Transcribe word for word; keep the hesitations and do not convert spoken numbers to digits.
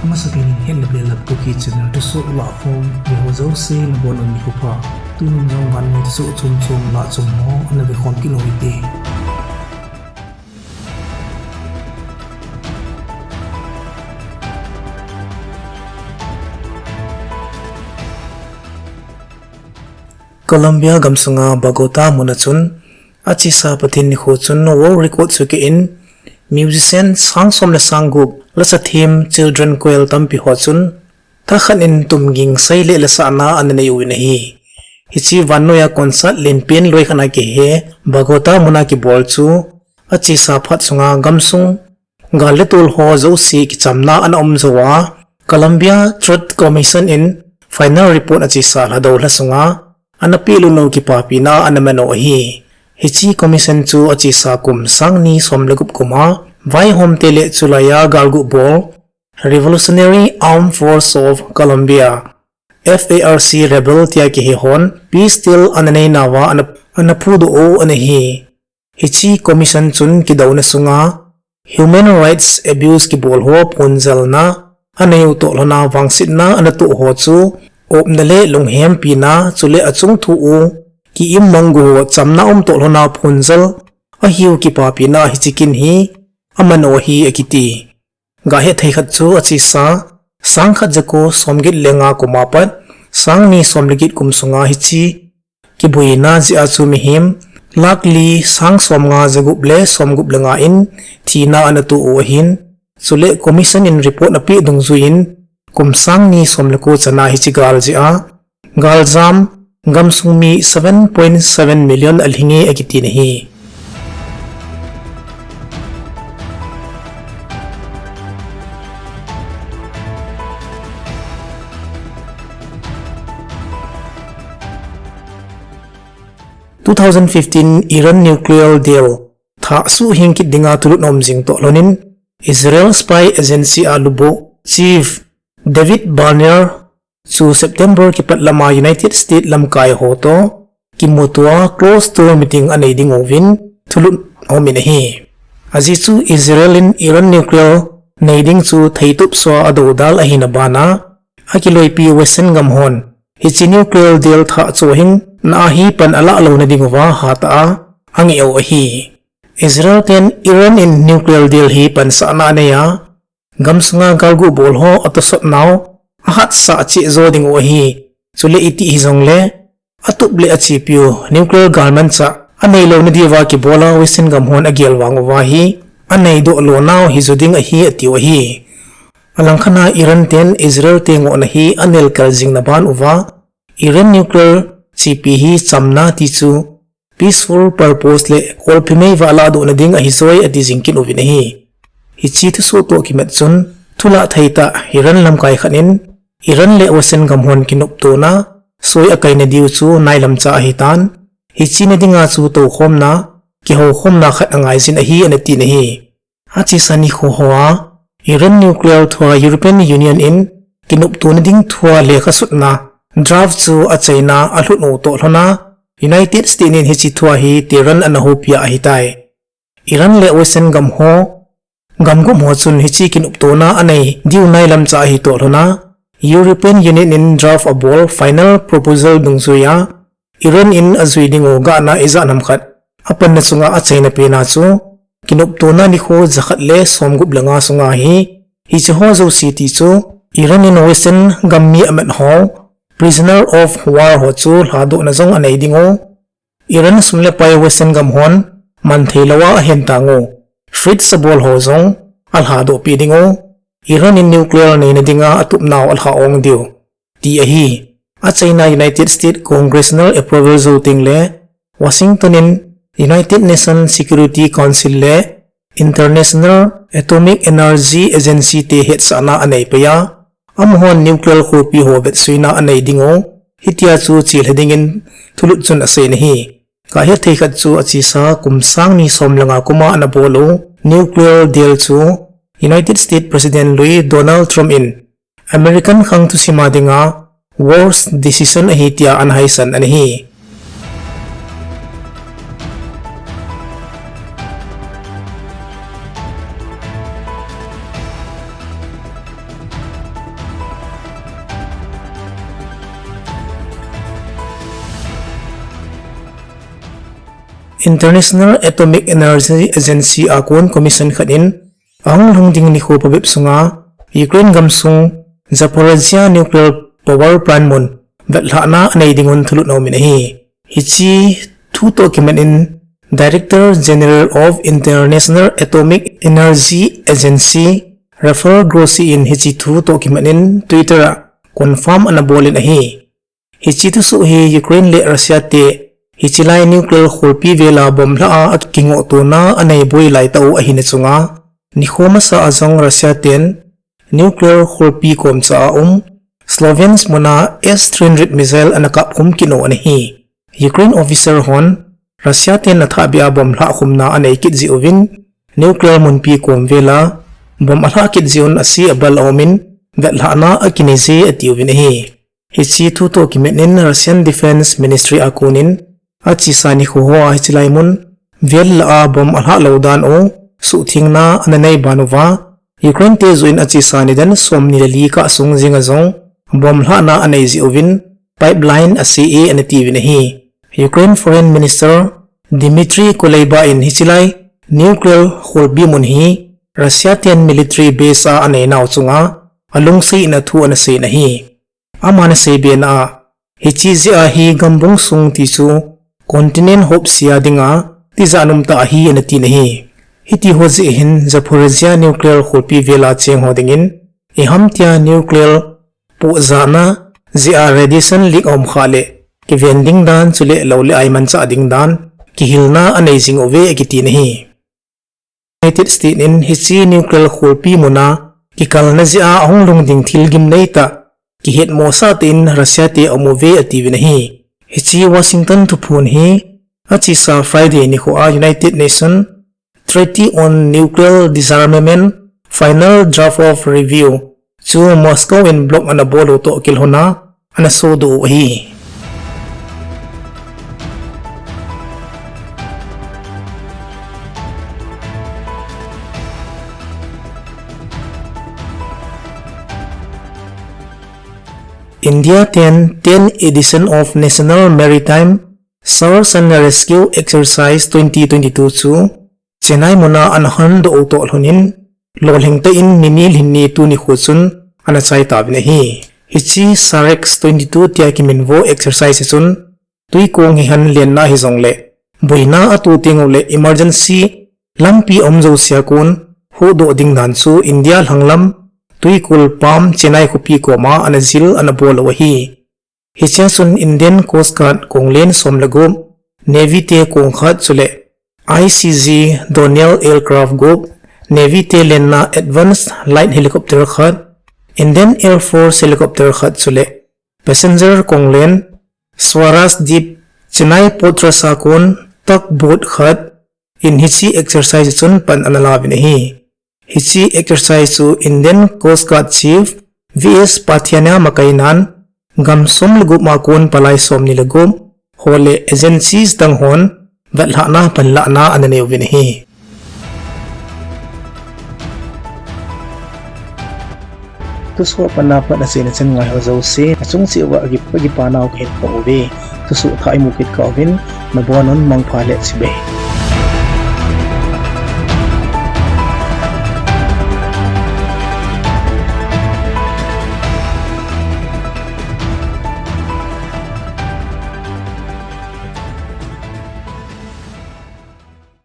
Masapen in Hetna Belap Kuki channel thusoh lahkhom, eiho jouse nabonun nikho pha. Tunin jong vannoi thusoh chomchom lahchom ho ana vekhom kit u hite. Colombia gamsunga Bogota muna chun, achesa Pathen nikho chun world record chu keh in, musician sang som le sang gup, lasa them children choir tampi ho chun, thakhat in tumging sei le lasahna ana nei uvin ahi. Hiche vannoiya concert lenpen loi khat ana kihe, Bogota muna kibol chu, achesa phat sunga gamsung gal le tol ho jouse kichamna ana um jou a, Colombia Truth Commission in final report achesa lhadou lha sunga, ana pehlut u kipapina ana man u ahi. Hiche commission chu achesa kum sang ni som le gup kuma, vaihomte le chulaiya galguh bol, Revolutionary Armed Force of Colombia, F A R C rebel tia kihe hon, peace deal ana neinauva ana, ana phudoh u ana hi. Hiche commission chun kidouna sunga, human rights abuse kibol ho phonjalna, anei u toh lhona vangsetna ana toh ho chu, opna le lunghempina, chule achung thu u, ki-im manggu ho chamna um toh lhona phonjal, ahiu kipapina hiche kin hi, aman u ahi akiti. Gahet thei khat chu achesa, sang khat jako som get le nga kuma pat, sang ni som le get kum sunga hiche, kiboina jeh a chu mihem, lakh li sang som nga jagup le som gup le nga in, thina ana toh u ahin, chule commission in report apeh dungjuiyin, kum sang ni som le ko chana hiche gal jeh a, galjam, gamsung mi seven point seven million alhinge akiti nahi. Two thousand fifteen Iran nuclear deal thah suhhing kit dinga thulut aum jing toh lhonin, Israel spy agency a lubuh chief David Barnea chu September kipat lama United States lamkai ho toh kimutoa closed door meeting anei ding uvin thulut aumin ahi. Ajeh chu Israel in Iran nuclear nei ding chu theitop sua adoudal ahina bana, akiloipi Western gam hon hiche nuclear deal thah chohhingna a hi pan alah louna diuva hatah a angeh u ahi. Israel ten Iran in nuclear deal hi pansahna anei a, gamsunga galguh bol ho atosot nau ahatsah cheh jo ding u ahi. Chule iti hijongle, atup le achepiu nuclear galmanchah anei louna diuva kibola Western gam hon agel vang uva hi, anei doh lonau hijo ding ahi atiu ahi. Alangkhat a Iran ten Israel te ngohna hi anelkal jingna ban uva, Iran nuclear chepi hi chamna ti chu peaceful purpose le kolpi mei vah lahdohna ding ahijoi ati jing kit uvin ahi. Hiche thusoh toh kimat chun, thulah thei tah Iran lamkai khat in, Iran le Western gam hon kinoptona soi akaina diu chu nailamcha ahitan, hiche na dinga chu toukhomna, kihoukhomna khat angaijin ahi ana tin ahi. Achesa nikho hoa, Iran nuclear thua European Union in kinoptona ding thua lekhasutna draft chu achaina alhut u toh lhona, United States in hiche thua hi Tehran ana houpia ahitai. Iran le Western gam ho, gamgup ho chun hiche kinoptona anei diu nailamcha ahi toh lhona, European Union in draft abol final proposal dungjuiya, Iran in ajui dingu gahna ijat ham khat apanna chunga achaina pena chu, kinoptona nikho jakhat le somgup le nga sunga hi, hiche ho jouse ti chu, Iran in Western gam mi amat ho, prisoner of war ho chu lhadohna jong anei dingu, Iran sum le pai Western gam hon manthei louva ahen tangu, fridge abol ho jong alhadohpi dingu, Iran in nuclear neina dinga atupnau alha ong diu, ti ahi. Achaina United States congressional approval jou tengle Washington in United Nations Security Council le International Atomic Energy Agency te hetsahna anei paiya, amahon nuclear khopi ho vetsuina anei dingu, hitia chu chelha dingin thulut chun asei nahi. Kahet thei khat chu achesa kum sang ni som le nga kuma ana bol u nuclear deal chu United States President lui Donald Trump in American khang thusima dinga worst decision ahi tia ana haisan anahi. International Atomic Energy Agency a kon commission khat in ahung lhung ding nikho phabep sunga Ukraine gamsung Zaporizhia nuclear power plant mun vetlhahna anei dingun thulut aumin ahi. Hiche thu toh kimat in Director General of International Atomic Energy Agency Rafael Grossi in hiche thu toh kimat in Twitter a confirm ana bolin ahi. Hiche thusoh hi Ukraine le Russia te hiche lai nuclear kholpi vela bomb lhah a kingohtona anei boi laitah u ahina chunga, nikho masa a jong Russia ten nuclear kholpi komcha a um Sloviansk muna S three hundred missile ana kapkhum kit u ana hi. Ukraine officer hon Russia ten athahbeh a bomb lhahkhumna anei kit jeh uvin, nuclear munpi kom vela bomb alhah kit jeh un ase abal aumin, vetlhahna akinei je atiuvin ahi. Hiche thu toh kimat in Russian Defense Ministry a konin, achesa nikho hoa hiche lai mun vel lah a bomb alhah lou dan u suhthengna ana nei ban uva, Ukraine te joh in achesa nidan somni le li kah sung jenga jong bomb lhahna anei jeh uvin, pipeline ase e ana tiuvin ahi. Ukraine Foreign Minister Dmytro Kuleba in hiche lai nuclear kholpi mun hi Russia ten military base a aneinau chunga alungset in athu ana seiyin ahi. Aman asei bena a, hiche jeh a hi gambung sung tichu continent hop sea dinga tijat umtah ahi ana tin ahi. Hitiho jeh hin Zaporizhia nuclear kholpi vela chengho dingin iham tia nuclear pohjana jeh a radiation leak aum khah leh kiven ding dan chule lou le ai manchah ding dan kihilna anei jing uve akitin ahi. United States in hiche nuclear kholpi muna kikalna jeh a ahung lhung ding thil gimneitah kihetmosah tah in Russia te aum uve atiuvin ahi. Hiche Washington thuphon hi achesa Friday nikho a United Nations Treaty on Nuclear Disarmament Final Draft of Review chu Moscow in block ana bol u toh kilhona ana sodoh u ahi. India ten tenth edition of National Maritime Search and Rescue Exercise twenty twenty-two chu Chennai muna ana hondoh u toh lhonin, lolhing tah in nini lhinni tuni nikho chun ana chai tauvin ahi. Hiche SAREX twenty-two tia kiminvo exercise hi chun twikong hihen lenna hijongle, boina atoh tenguleh emergency lampi aum jousea kon huhdoh ding dan chu India lhanglam twikol pam Chennai khopi koma ana jil ana bol u ahi. Hichea chun Indian Coast Guard konglen som le gup, Navy te kong khat chule I C G Dornier aircraft gup, Navy te lenna Advanced Light Helicopter khat, Indian Air Force helicopter khat chule passenger konglen Swaraj Deep, Chennai Port Trust a kon tugboat khat in hiche exercise chun pan ana lauvin ahi. Hiche exercise chu Indian Coast Guard Chief V S Pathiana makainan gam som le gup a kon palai somni le gup ho le agencies dang hon vetlhahna panlahna ana neiyuvin ahi. Thusoh a pat a pat achaina chan ngaiho jouse, achung cheh uva kipa, kipa nau kahin phong uve. Thusoh thah imu kit kah uvin, nabonun mangpha le chibai.